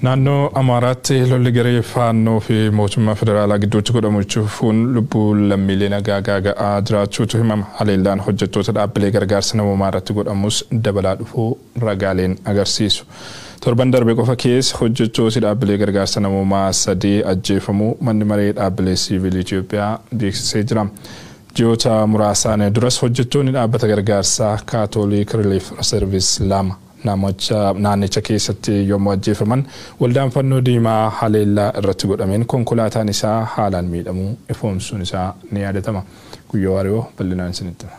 Naannoo Amaaraatti lolli garee Faannoo fi mootummaa federaalaa gidduutti godhamu cufuun lubbuu lammiilee nagaa gaaga'aa jiraachuutu himama. Haleellaan hojjettoota dhaabbilee gargaarsa namoomaa irratti godhamus dabalaa dhufuu ragaaleen agarsiisu. Torban darbe qofa keessa hojjettooti dhaabbilee gargaarsa namoomaa 3 ajjeefamuu manni maree dhaabbilee siivilii Itoophiyaa beeksisee jira. Ji'oota muraasaan duras hojjettoonni dhaabbata gargaarsaa Kaatoolik Relief Service 2 namicha naannicha keessatti yommuu ajjeefaman, waldaan Fannoo Diimaa haleellaa irratti godhameen konkolaataan isaa haalaan miidhamuu ifoomsuun isaa ni yaadatama. Guyyoo Waariyoo bal'inaan isinitti hima.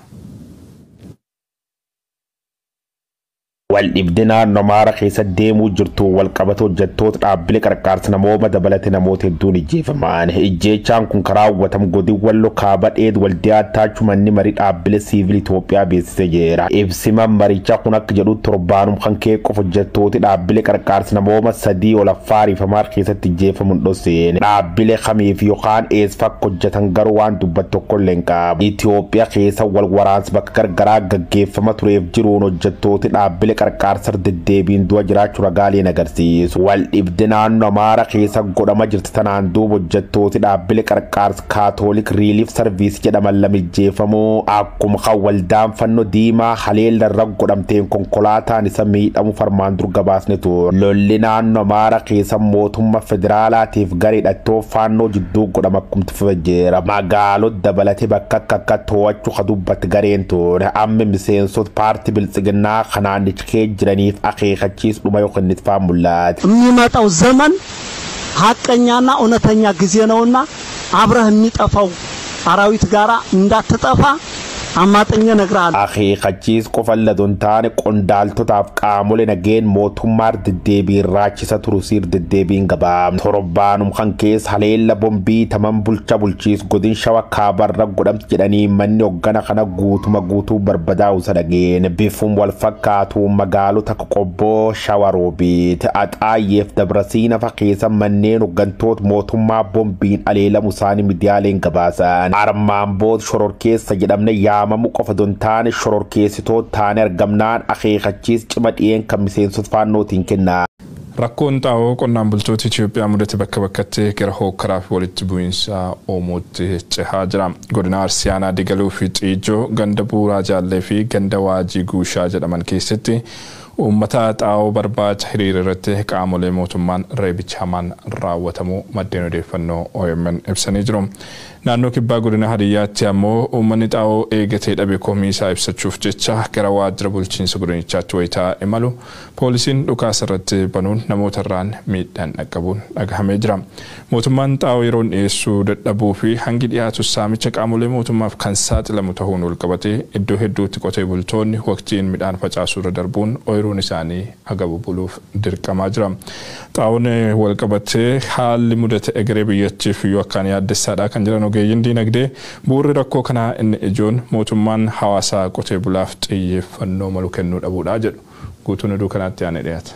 Waldhibdee naannoo Amaara keessa deemuu jirtu walqabate hojjettoota dhaabbilee qarqaarsa namooma dabalate namoota hedduun ijjeefaman. Ijjeechaan kun karaa raawwatamu godin Wallo kaaba dheed Waldiyaa taachuu manni marii dhaabbilee siivilii Itoophiyaa beeksisee jira. Ibsima marichaa kun akka jedhu, torbaanum kan kee qofa hojjettooti dhaabbilee qarqaarsa namooma 3 ol Affaarii fi Amaara keessatti ijjeefamuun dhosseen. Dhaabbilee kamiif yookaan eessa akka hojjetan garuu waan dubbatu tokko illee hin qabu. Itoophiyaa keessa wal waraansi bakka gargaraa gaggeeffama tureef jiruun hojjettooti dhaabbilee qarqaarsa deddeebiin du'a jiraachuu ragaaleen agarsiisu. Wal dhibde naannoo Amaara keessa godhama jirti tanaan duuba hojjettooti dhaabbilee qarqaarsa Kaatoolik Riiliif Sarviis jedhaman lama ijjeefamuu, akkuma kan waldaan Fannoo Diimaa haleella irra godhamteen konkolaataan isa miidhamu farmaan dur gabaasne ture. Lolli naannoo Amaara keessa mootummaa federaalaatiif garee hidhattoo Faannoo jidduu godhama akkumti fufee jira. Magaalota dabalatee bakka akka akka to'achuu ka dubbatti gareen ture. Amma miseensota paartii Biltsiginnaa kanaannicha kee jiraniif akeekachiis dhuma yookiin itti mul'ate. የሚመጣው ዘመን ሀቀኛና እውነተኛ ጊዜ ነውና አብረህ የሚጠፋው አራዊት ጋራ እንዳትጠፋ አማጥኜ እነግርሃለሁ። Akeekachiis qofa illee hin taane, qondaaltotaaf qaamolee nageen mootummaa deddeebiin raachisa turusiir deddeebiin gabaabne. Torbaanum kan keessa haleella bombii taman bulcha bulchiis godin Shawa kaabarra godhamti jedhanii manni hoggana kana guutuma guutuu barbadaa'u isa dhageen. Bifum wal fakkaatu magaalota akka Qobboo, Shawa Roobiit, Axaayyeef Dabrasiina fa keessa manneen hoggantoota mootummaa bombiin aleelamu isaanii miidiyaaleen gabaasan. Armaan booda shororkeessa jedhamne yaamamu qofa don taane, shororkeessitoota taane argamnaan akeekachiis cima dhiyeen kan miseensota Faannootiin kennaa. Rakkoon xaa'oo qonnaan bultoota Itoophiyaa mudate bakka bakkatti gara hookkaraa fi walitti bu'iinsa uumuutti cehaa jira. Godina Arsii aanaa Digaluu fi Xiijoo ganda Buuraa Jaallee fi ganda Waajii Guushaa jedhaman keessatti uummata xaa'oo barbaacha hiriira irratti qaamolee mootummaan reebicha hamaan raawwatamuu maddeen odeeffannoo OMN ibsanii jiru. Naannoo kibbaa godina Hadiyyaatti ammoo uummanni xaa'oo eegatee dhabe komii isaa ibsachuuf jecha gara waajjira bulchiinsa godinichaatti wayitaa imalu poolisiin dhukaasa irratti banuun namoota irraan miidhaan dhaqqabuun dhagahamee jira. Mootummaan xaa'oo yeroon dhiyeessuu dadhabuu fi hangi dhiyaatu saamicha qaamolee mootummaaf kan saaxilamu ta'uun walqabatee iddoo hedduutti qotee bultoonni waqtiin midhaan facaasuu irra darbuun ooyiruun isaanii agabu buluuf dirqamaa jira. Xaa'oon walqabatee haalli mudate egeree biyyattiif iyyuu akkaan yaaddessaadha kan jiran ogeeyyiin diinagdee, bu'uurri rakkoo kanaa inni ijoon mootummaan hawaasa qotee bulaaf xiyyeeffannoo malu kennuu dhabuudha jedhu. Guutuun oduu kanaatti aanee dhiyaata.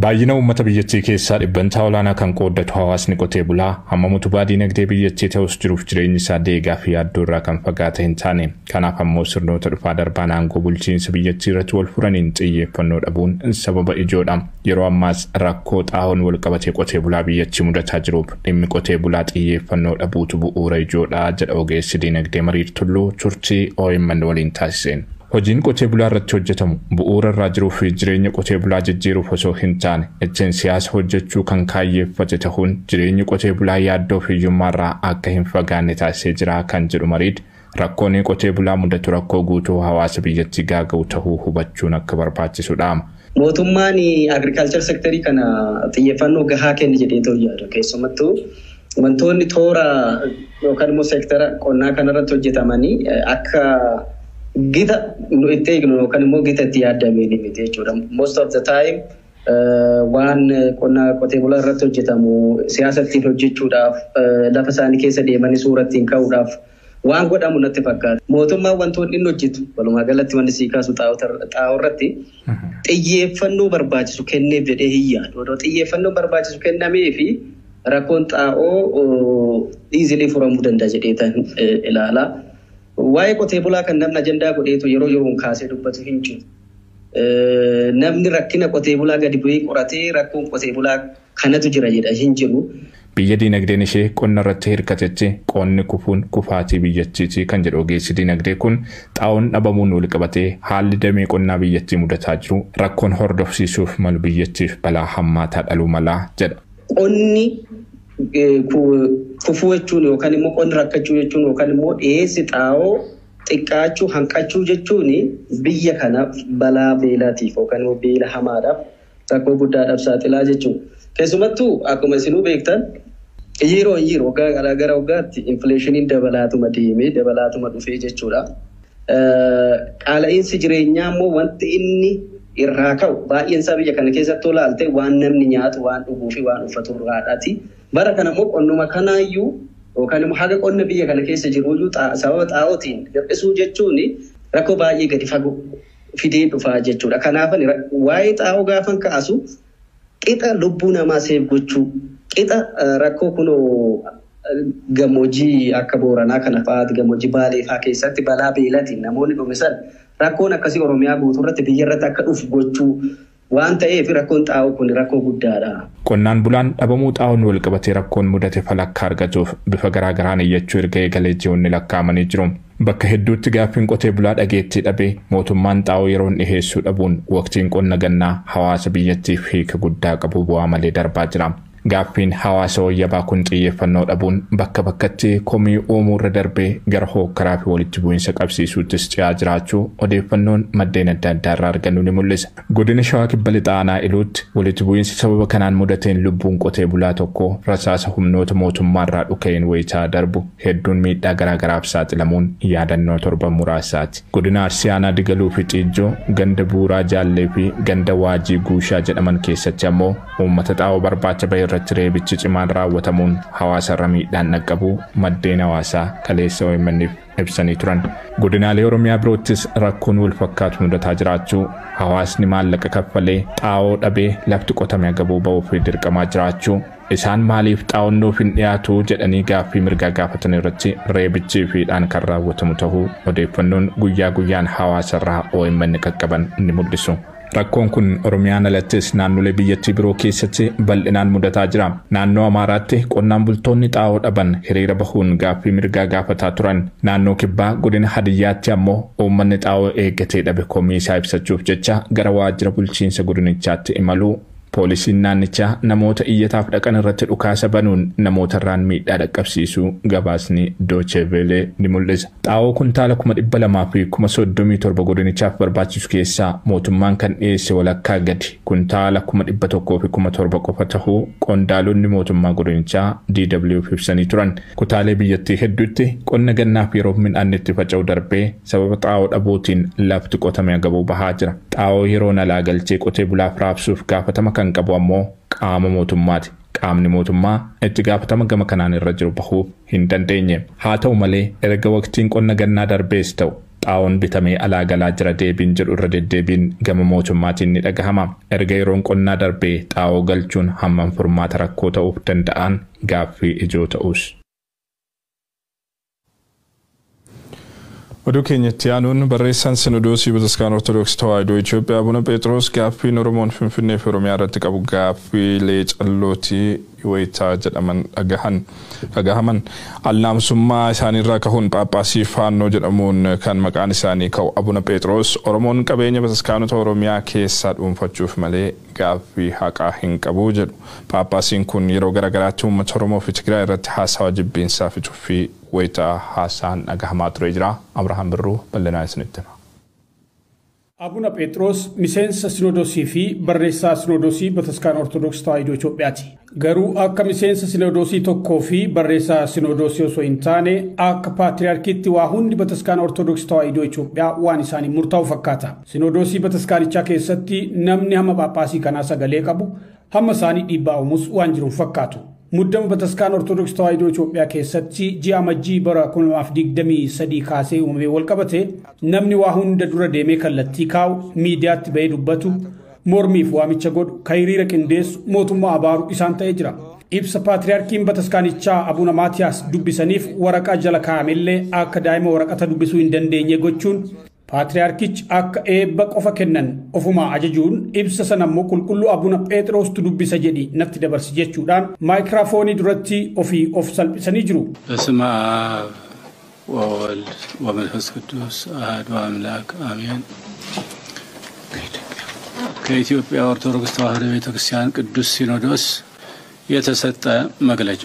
Baay'ina uummata biyyattii keessaa dhibbantaa olaanaa kan qooddatu hawaasni qotee bulaa hammam utubaa diinagdee biyyattii ta'us, jiruuf jireenyi isaa deegaa fi yaaddoo irraa kan fagaate hin taane. Kanaaf ammoo sirnoota dhufaa darbaan aangoo bulchiinsa biyyattii irratti wal furaniin xiyyeeffannoo dhabuun sababa ijoodha. Yeroo ammaas rakkoo xaa'oon wal qabatee qotee bulaa biyyattii mudataa jiruuf dhimmi qotee bulaa xiyyeeffannoo dhabuutu bu'uura ijoodha jedha ogeessi diinagdee Mariir Tulluu turtii OMN waliin taasiseen. Hojiin qotee bulaa irratti hojjetamu bu'uura irraa jiruu fi jireenya qotee bulaa jijjiiruuf osoo hin taane, ittiin siyaasa hojjechuu kan kaayyeeffate ta'uun jireenyi qotee bulaa yaaddoo fi hiyyummaa irraa akka hin fagaanne taasisee jira kan jedhu Mariid, rakkoon qotee bulaa mudatu rakkoo guutuu hawaasa biyyattii gaaga'u ta'uu hubachuun akka barbaachisudha. Mootummaan agriculture sectorii kana xiyyeeffannoo gahaa kenna jedhee ta'uu yaadu. Keessumattuu wantoonni toora yookaan immoo seektara qonnaa kanarratti hojjetamanii akka gita nu itti eegnu yookaan immoo gita itti yaadameen miti jechuudha. Most of the time waan qonna qotee bulaa irratti hojjetamu siyaasa ittiin hojjechuudhaaf, lafa isaanii keessa deemanii suura ittiin ka'uudhaaf waan godhamu natti fakkaata. Mootummaan wantoonni inni hojjetu walumaa galatti wanni sii kaasu xaa'oo irratti xiyyeeffannoo barbaachisu kenneef jedhee hin yaadu. Odoo xiyyeeffannoo barbaachisu kennamee fi rakkoon xaa'oo easily furamuu danda'a jedhee ilaala. Waa'ee qotee bulaa kan namni ajandaa godheetu yeroo yeroon kaasee dubbatu hin jiru. Namni rakkina qotee bulaa gadi bu'ee qoratee rakkoon qotee bulaa kanatu jira jedha hin jiru. Biyya diinagdeen ishee qonna irratti hirkatetti qonni kufuun kufaatii biyyattiiti kan jedhu ogeessi diinagdee kun xaa'oon dhabamuun wal qabatee haalli damee qonnaa biyyattii mudataa jiru rakkoon hordofsiisuuf malu biyyattiif balaa hammaataa dhaluu malaa jedha. Qonni kufuu jechuun yookaan immoo qonni rakkachuu jechuun yookaan immoo dhiyeessi xaa'oo xiqqaachuu hanqachuu jechuun biyya kanaaf balaa beelaatiif yookaan immoo beela hamaadhaaf rakkoo guddaadhaaf saaxilaa jechuudha. Keessumattuu akkuma isinuu beektan yeroo yeroo waggaa gara waggaatti infleeshiniin dabalaatuma deemee dabalaatuma dhufee jechuudha. Qaala'iinsi jireenyaa immoo wanti inni irraa ka'u baay'een isaa biyya kana keessatti olaalte waan namni nyaatu waan dhuguu fi waan uffatu irraadhaati. Bara kana immoo qonnuma kanaayyuu yookaan immoo haga qonna biyya kana keessa jiruyyuu sababa xaa'ootiin hir'isuu jechuun rakkoo baay'ee gadi fagoo fidee dhufaa jechuudha. Kanaaf waa'ee xaa'oo gaafan kaasu qixa lubbuu namaa seef gochuu qixa rakkoo kunoo gammoojjii akka Booranaa kana fa'aati gammoojjii Baalee fa'aa keessatti balaa beelatiin namoonni dhumisan rakkoon akkasii Oromiyaa guutuu irratti biyya irratti akka dhufu gochuu waan ta'eef rakkoon xaa'oo kun rakkoo guddaadha. Qonnaan bulaan dhabamuu xaa'oon wal qabatee rakkoon mudate falakka argatuuf bifa garaagaraan iyyachuu erga eegalee ji'oonni lakkaa'amanii jiru. Bakka hedduutti gaaffiin qotee bulaa dhageettii dhabee mootummaan xaa'oo yeroon dhiheessuu dhabuun waqtiin qonna gannaa hawaasa biyyattiif hiika guddaa qabu bu'aa malee darbaa jira. Gaaffiin hawaasa wayyabaa kun xiyyeeffannoo dhabuun bakka bakkatti komii uumuu irra darbee gara hookkaraa fi walitti bu'iinsa qabsiisuuttis ce'aa jiraachuu odeeffannoon maddeen adda addaa irraa argannu ni mul'isa. Godina Shawaa Kibba Lixaa Aanaa Iluutti walitti bu'iinsi sababa kanaan mudateen lubbuun qotee bulaa tokko rasaasa humnoota mootummaa irraa dhuka'een wayitaa darbu hedduun miidhaa garaagaraaf saaxilamuun yaadannoo torban muraasaati. Godina Arsii Aanaa Digaluu fi Xiijjoo ganda Buuraa Jaallee fi ganda Waajii Guushaa jedhaman keessatti ammoo uummata xaa'oo barbaacha bahe irratti reebichi cimaan raawwatamuun hawaasa irra miidhaan dhaqqabu maddeen hawaasaa kaleessa OMN'f ibsanii turan. Godinaalee Oromiyaa biroottis rakkoon wal fakkaatu mudataa jiraachuu hawaasni maallaqa kaffalee xaa'oo dhabee lafti qotame agabuu ba'uuf dirqamaa jiraachuu isaan maaliif xaa'oon nuuf hin dhiyaatu jedhanii gaaffii mirgaa gaafatan irratti reebichii fi hidhaan kan raawwatamu ta'uu odeeffannoon guyyaa guyyaan hawaasa irraa OMN qaqqaban ni mul'isu. Rakkoon kun Oromiyaan alattis naannolee biyyattii biroo keessatti bal'inaan mudataa jira. Naannoo Amaaraatti qonnaan bultoonni xaa'oo dhaban hiriira bahuun gaaffii mirgaa gaafataa turan. Naannoo Kibbaa godina Hadiyyaatti ammoo uummanni xaa'oo eeggatee dhabe komii isaa ibsachuuf jecha gara waajjira bulchiinsa godinichaatti imaluu poolisiin naannichaa namoota iyyataaf dhaqan irratti dhukaasa banuun namoota irraan miidhaa dhaqqabsiisuu gabaasni Deutsche Welle ni mul'isa. Xaa'oo kuntaala 237,037 godinichaaf barbaachisu keessaa mootummaan kan dhiyeesse walakkaa gadi kuntaala 107,007 qofa tahuu qondaalonni mootummaa godinichaa DW ibsanii turan. Kutaalee biyyattii hedduutti qonna gannaaf yeroo midhaan itti faca'u darbee sababa xaa'oo dhabuutiin lafti qotamee agabuu bahaa jira. Xaa'oo yeroon alaa galchee qotee bulaaf raabsuuf gaafatama kan qabu ammoo qaama mootummaati. Qaamni mootummaa itti gaafatama gama kanaan irra jiru bahuuf hin dandeenye. Haa ta'u malee erga waqtiin qonna gannaa darbees ta'u xaa'oon bitamee alaa galaa jira deebiin jedhu irra deddeebiin gama mootummaatiin ni dhagahama. Erga yeroon qonnaa darbee xaa'oo galchuun hammam furmaata rakkoo ta'uuf danda'an gaaffii ijoo ta'us. Oduu keenyatti aanuun barreessaan Sinodoosii Bataskaana Ortodoksii Tawaahidoo Itoophiyaa Abuna Phexros gaaffiin Oromoon Finfinnee fi Oromiyaa irratti qabu gaaffiilee callootii wayitaa jedhaman dhagahaman. Alnaamsummaa isaaniirraa kahuun Phaaphaasii Faannoo jedhamuun kan maqaan isaanii ka'u Abuna Phexros Oromoon qabeenya bataskaanota Oromiyaa keessaa dhuunfachuuf malee gaaffii haqaa hin qabu jedhu. Phaaphaasiin kun yeroo garaagaraatti uummata Oromoo fi Tigraay irratti haasawa jibbiinsaa fi tuffii wayitaa haasaan dhagahamaa ture jira. Abrahaam Birruu bal'inaan isinitti hima. Abuna Phexros miseensa Sinodoosii fi barreessaa Sinodoosii Bataskaana Ortodoksii Tawaahidoo Itoophiyaati. Garuu akka miseensa Sinodoosii tokkoo fi barreessaa Sinodoosii osoo hin taane akka paatriyaarkiitti waa hundi Bataskaana Ortodoksii Tawaahidoo Itoophiyaa waan isaaniin murtaa'u fakkaata. Sinodoosii Bataskaanichaa keessatti namni hamma Phaaphaasii kanaa sagalee qabu hamma isaanii dhiibbaa uumuus waan jiruun fakkaatu. Muddama Bataskaana Ortodoksii Tawaahidoo Itoophiyaa keessatti ji'a Amajjii bara 2023 kaasee uumamee wal qabate namni waa hunda dura deemee kallattii kaa'u miidiyaatti bahee dubbatu mormiif waamicha godhu kan hiriira qindeessu mootummaa abaaru isaan ta'ee jira. Ibsa paatriyaarkiin Bataskaanichaa Abuna Maatiyaas dubbisaniif waraqaa jala kaa'amellee akka daa'ima waraqata dubbisuu hin dandeenye gochuun Paatriyaarkichi akka eebba qofa kennan ofumaa ajajuun ibsa sana immoo qulqulluu Abuna Phexrostu dubbisa jedhi natti dabarsi jechuudhaan maayikiraafoonii duratti ofii of salphisanii jiru. በስመ አብ ወወልድ ወመንፈስ ቅዱስ አሐዱ አምላክ አሜን። ከኢትዮጵያ ኦርቶዶክስ ተዋሕዶ ቤተክርስቲያን ቅዱስ ሲኖዶስ የተሰጠ መግለጫ።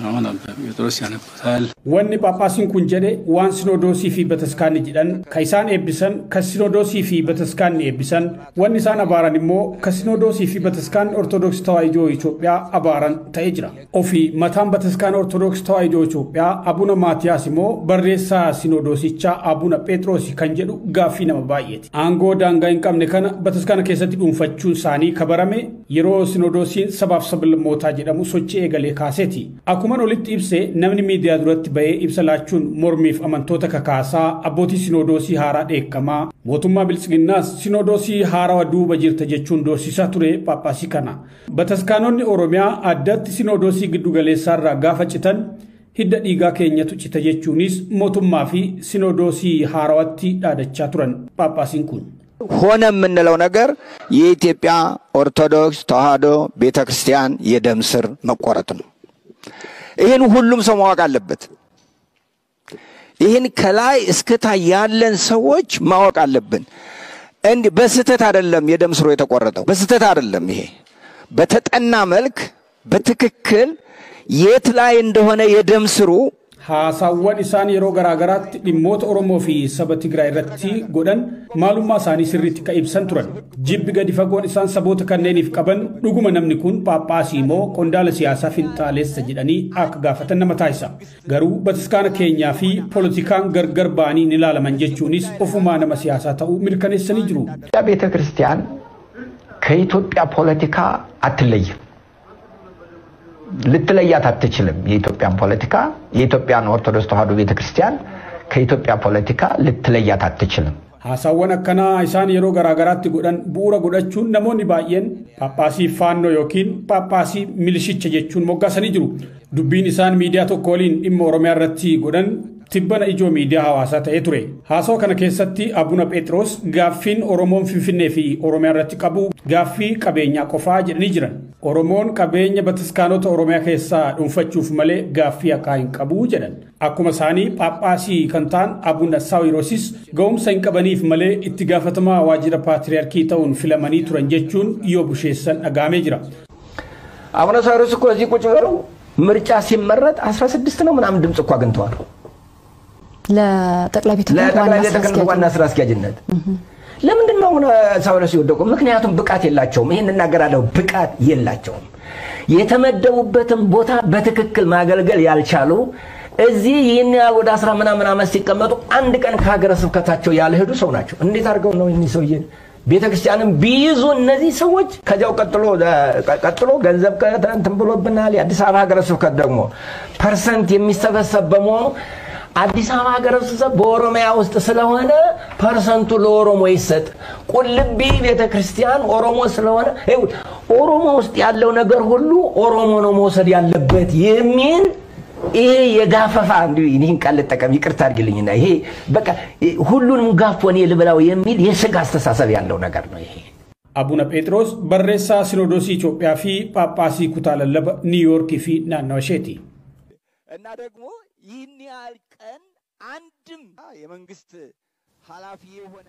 አሁን አባ ጴጥሮስ ያነቡታል። Wanni Phaaphaasiin kun jedhe waan Sinodoosii fi Bataskaanni jedhan, ka isaan eebbisan, ka Sinodoosii fi Bataskaanni eebbisan, wanni isaan abaaran immoo ka Sinodoosii fi Bataskaanni Ortodoksii Tawaahidoo Itoophiyaa abaaran ta'ee jira. Ofii mataan Bataskaana Ortodoksii Tawaahidoo Itoophiyaa Abuna Maatiyaas immoo barreessaa Sinodoosichaa Abuna Phexros kan jedhu gaaffii nama baay'eeti. Aangoo daangaa hin qabne kana Bataskaana keessatti dhuunfachuun isaanii kabarame yeroo Sinodoosiin sabaaf sablammootaa jedhamu sochii eegalee kaaseeti. Akkuman olitti ibse namni miidiyaa duratti bahee ibsa laachuun mormiif amantoota kakaasaa abbootii Sinodoosii haaraa dheekkamaa mootummaa Biltsiginnaas Sinodoosii haarawaa duuba jirta jechuun doorsisaa ture Phaaphaasii kana. Bataskaanonni Oromiyaa addatti Sinodoosii giddugaleessaarraa gaafa citan hidda dhiigaa keenyatu cita jechuunis mootummaa fi Sinodoosii haarawatti dhaadachaa turan Phaaphaasiin kun. ሆነ የምንለው ነገር የኢትዮጵያ ኦርቶዶክስ ተዋሕዶ ቤተክርስቲያን የደም ስር መቆረጥ ነው። ይህን ሁሉም ሰው ማወቅ አለበት። ይህን ከላይ እስከታች ያለን ሰዎች ማወቅ አለብን። እንዲህ በስህተት አይደለም የደም ስሩ የተቆረጠው፣ በስህተት አይደለም። ይሄ በተጠና መልክ በትክክል የት ላይ እንደሆነ የደም ስሩ Haasaawwan isaan yeroo garaagaraatti dhimmoota Oromoo fi saba Tigraay irratti godhan maalummaa isaanii sirriitti kan ibsan turan. Jibbi gadi fagoon isaan saboota kanneeniif qaban dhuguma namni kun Phaaphaasii moo qondaala siyaasaa finxaaleessa jedhanii akka gaafatan nama taasisa. Garuu bataskaana keenyaa fi poolitikaan gargar ba'anii ni ilaalaman jechuunis ofumaa nama siyaasaa ta'uu mirkaneessanii jiru. ቤተ ክርስቲያን ከኢትዮጵያ ፖለቲካ አትለይም። ልትለያት አትችልም። የኢትዮጵያን ፖለቲካ የኢትዮጵያን ኦርቶዶክስ ተዋሕዶ ቤተክርስቲያን ከኢትዮጵያ ፖለቲካ ልትለያት አትችልም። Haasaawwan akkanaa isaan yeroo garaagaraatti godhan bu'uura godhachuun namoonni baay'een Phaaphaasii Faannoo yookiin Phaaphaasii Milishicha jechuun moggaasanii jiru. Dubbiin isaan miidiyaa tokko waliin dhimma Oromiyaa irratti godhan tibbana ijoo miidiyaa hawaasaa ta'ee ture. Haasawa kana keessatti Abuna Phexros gaaffiin Oromoon Finfinnee fi Oromiyaa irratti qabu gaaffii qabeenyaa qofaa jedhanii jiran. Oromoon qabeenya bataskaanota Oromiyaa keessaa dhuunfachuuf malee gaaffii haqaa hin qabu jedhan. Akkuma isaanii Phaaphaasii kan ta'an Abuna Saawirosis ga'umsa hin qabaniif malee itti gaafatamaa waajjira Paatriyaarkii ta'uun filamanii turan jechuun yoo busheessan dhagahamee jira. አቡነ ሳዊሮስ እኮ እዚህ ቁጭ ብለው ምርጫ ሲመረጥ 16 ነው ምናምን ድምጽ እኮ አግኝተዋል። ለጠቅላይ ቤተ ክህነት ለጠቅላይ ቤተ ክህነት ዋና ስራ አስኪያጅነት። ለምንድን ነው አቡነ ሳዊሮስ የወደቁ? ምክንያቱም ብቃት የላቸውም። ይሄን እናገራለሁ፣ ብቃት የላቸውም። የተመደቡበትን ቦታ በትክክል ማገልገል ያልቻሉ እዚህ ይህን ያህል ወደ 10 ምናምን ዓመት ሲቀመጡ አንድ ቀን ከሀገረ ስብከታቸው ያልሄዱ ሰው ናቸው። እንዴት አድርገው ነው እኒህ ሰውዬ ቤተክርስቲያንም ቢይዙ እነዚህ ሰዎች? ከዚያው ቀጥሎ ገንዘብ እንትን ብሎብናል። የአዲስ አበባ ሀገረ ስብከት ደግሞ ፐርሰንት የሚሰበሰብ በመሆኑ አዲስ አበባ ሀገረ ስብከት በኦሮሚያ ውስጥ ስለሆነ ፐርሰንቱ ለኦሮሞ ይሰጥ። ቁልቢ ቤተክርስቲያን ኦሮሞ ስለሆነ ኦሮሞ ውስጥ ያለው ነገር ሁሉ ኦሮሞ ነው መውሰድ ያለበት የሚል ይሄ የጋፈፋ እንዲሁ ይህን ቃል ልጠቀም ይቅርታ አድርግልኝና ይሄ በቃ ሁሉንም ጋፎ እኔ ልብላው የሚል የስጋ አስተሳሰብ ያለው ነገር ነው ይሄ። Abuna Phexros barreessaa Sinodoosii Itoophiyaa fi Phaaphaasii kutaa lallaba Niiwuyoorkii fi naannawa isheeti. እና ደግሞ ይህን ያህል ቀን አንድም የመንግስት ኃላፊ የሆነ